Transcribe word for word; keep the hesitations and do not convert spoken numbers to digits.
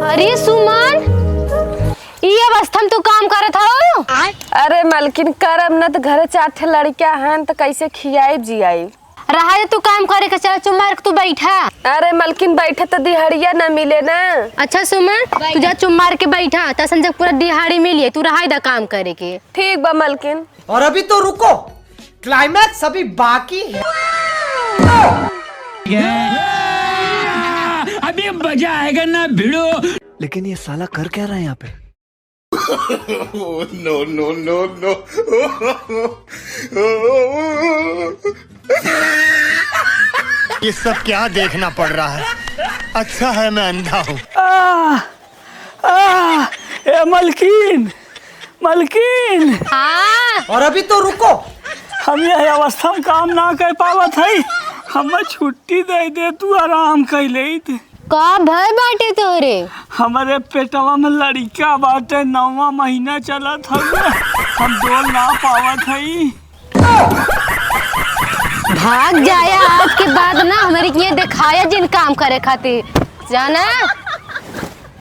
अरे सुमन, ई अवस्था में तू काम करत हऊ? अरे मलकिन, करब न त घरे चार ठे लड़किया हन त कैसे खियाइब जियाइब? रहा दे, तू काम करे के चल, चुप मार के तू बैठा। अरे मलकिन, बैठे त दिहाड़िया न मिले ना। अच्छा सुमन, तू जा चुप मार के बैठा, तसन जब पूरा दिहाड़ी मिली है, तू रहा दे काम करे के। ठीक बा मलकिन। और अभी तो रुको, क्लाइमैक्स अभी बाकी है। अभी मजा आएगा ना भिड़ो। लेकिन ये साला कर क्या रहा है यहाँ पे? No, no, no, no। ये सब क्या देखना पड़ रहा है? अच्छा है मैं अंधा हूँ। आह, आह, ए मलकिन, मलकिन। हाँ। और अभी तो रुको, हम यह अवस्था में काम ना कर पावत हई, हमें छुट्टी दे दे, तू आराम कर लेइत। का भय बाटे तोरे? हमरे पेटवा में लड़िका बाटे, नौवा महीना चलत हवे, हम डोल ना पावत हई। भाग जाया, आज के बाद ना हमरे के देखाया जिन काम करे खातिर, जाना?